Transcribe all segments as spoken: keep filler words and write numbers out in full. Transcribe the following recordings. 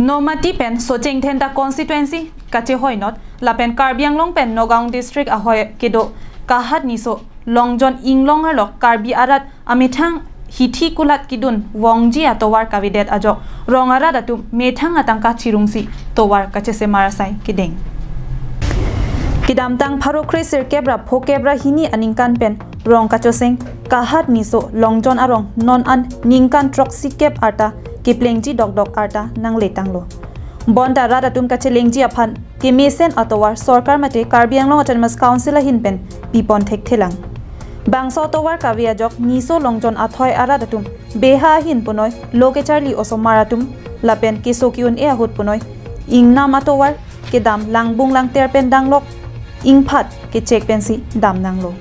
Nomati pen Socheng Dhenta constituency kachehoinot lapen Karbi Anglong pen Nagaon district ahoi kedo Kahat Niso Longjon Inglong arlo Karbi arat amethang hithi kulat kidun vongji atovar kavedet ajok rong arat atum methang atangka chirungsi tovar kachesemar asai kedeng. Kedamtang pharo kre sirkep ra phokep ra hini aningkan pen rong kachoseng Kahat Niso Longjon arong non an ningkan throksi kep arta keplengji dokdok arta nangletanglo. Bonta rat atum kachelengji aphan kemesen atovar sorkar mate Karbi Anglong Autonomous Council ahin pen pipon thekthelang. Bangso atovar kave ajok Niso Longjon athoi arat atum beha ahin punoi lo kecharli osomar atum lapen keso ki-un-e ahut punoi ingnam atovar kedam langbung langter pen danglok ingphat kechek pensi damnanglo.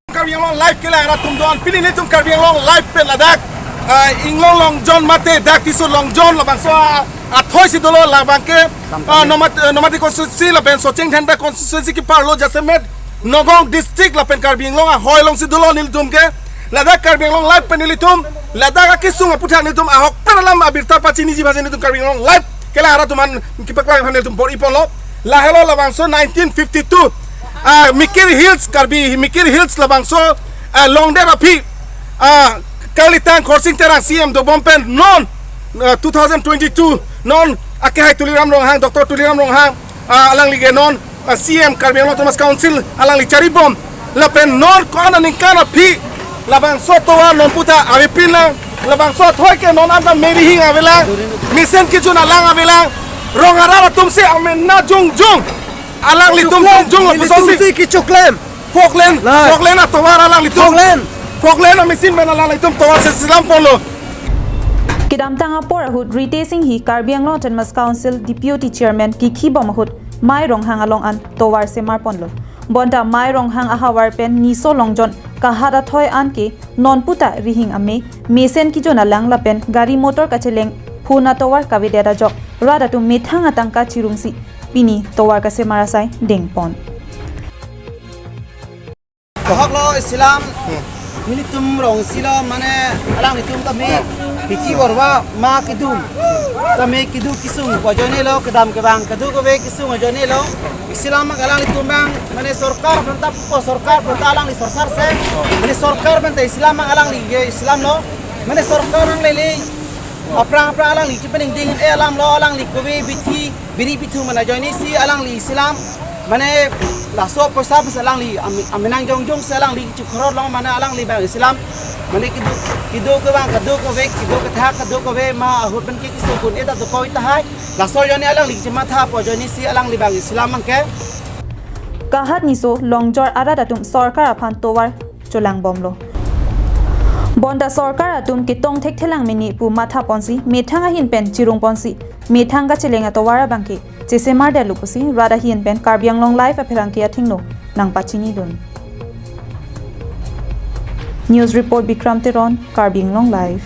Karbi Anglong Live kelang arat atum don, pini nelitum Karbi Anglong Live pen ladak, ah, Inglong Longjon mate dak Niso Longjon labangso, ah, athoi si dolo labang ke, ah, Nomat-, eh, Nomati constituency lapen Socheng Dhenta constituency keparlo jasemet Nagaon district lapen Karbi Anglong ahoi alongsi dolo nelitum ke. Ladak Karbi Anglong Live pen nelitum ladak akesung aputhak nelitum ahok pen alam abirta pachiniji bhaji nelitum Karbi Anglong Live kelang arat atum an kepaklang aphan nelitum bor-iponlo. Lahelo labangso nineteen fifty-two, ah, Mikir Hills, Karbi Mikir Hills labangso, ah, Longdet aphi, ah, Kalitang Khorsing Terang C M dobom pen non, ah, two thousand twenty-two non akehai Tuliram Ronghang, Doctor Tuliram Ronghang, ah, alangli ke non, ah, C M Karbi Anglong Autonomous Council alangli charibom lapen non ko-an aningkan aphi labangso atovar non puta avepinlang, labangso athoi ke non anta merihing avelang, mesen kejun alang avelang, rong arat atum si amena jongjong, alanglitum jongjong lapuson si kechoklem. Phoklen, Lai. Phoklen atovar alanglitum. Phoklen. Phoklen amachine pen alanglitum tovar selam ponlo. Kedamtang apor ahut Ritesh Enghi Karbi Anglong Autonomous Council Deputy Chairman kikhibom ahut Mai Ronghang along an tovar semarponlo. Bonta Mai Ronghang ahavar pen Niso Longjon Kahat athoi an ke non puta rihing ame, mesen kejun alang lapen gari motor kacheleng phun atovar kavedet ajok rat atum methang atangka chirungsi pini tovar kasemar asai dengpon. Bohok lo isilam, nelitum rong isi lo mane alanglitum tame hithi borwa ma kedum. Tame kedo kesung ajoine lo, kedam kevang kedo kave kesung ajoine lo. Isilam abang alanglitum abang mane sorkar aphan ta pupo, sorkar aphan ta alangli sorsar se. Mane sorkar aphan ta isilam abang alangli ke isilam lo. Mane sorkar nanglele aphrang aphrang alangli chepaningding e alam lo, alangli kave bithi biri pithu mane ajoine si alangli isilam mane laso poisa pensi alangli ami-, amenang jongjong si alangli chikhorot long mane alangli abang isilam mane kedo, kedo kevang kedo kave, kedo kethak kedo kave ma ahut pen ke keso kun eta dokoi tahai. Laso ajoine alangli chemathapo ajoine si alangli abang isilam abang ke. Kahat Niso Longjon arat atum sorkar aphan tovar cholangbomlo. Bonta sorkar atum ketong thekthelang mene pu mathaponsi methang ahin pen chirungponsi methang kacheleng atovar abang ke chesemar detlo pusi rat ahin pen Karbi Anglong Live apherangke athengno nangpachinidun. News report Bikram Teron, Karbi Anglong Live.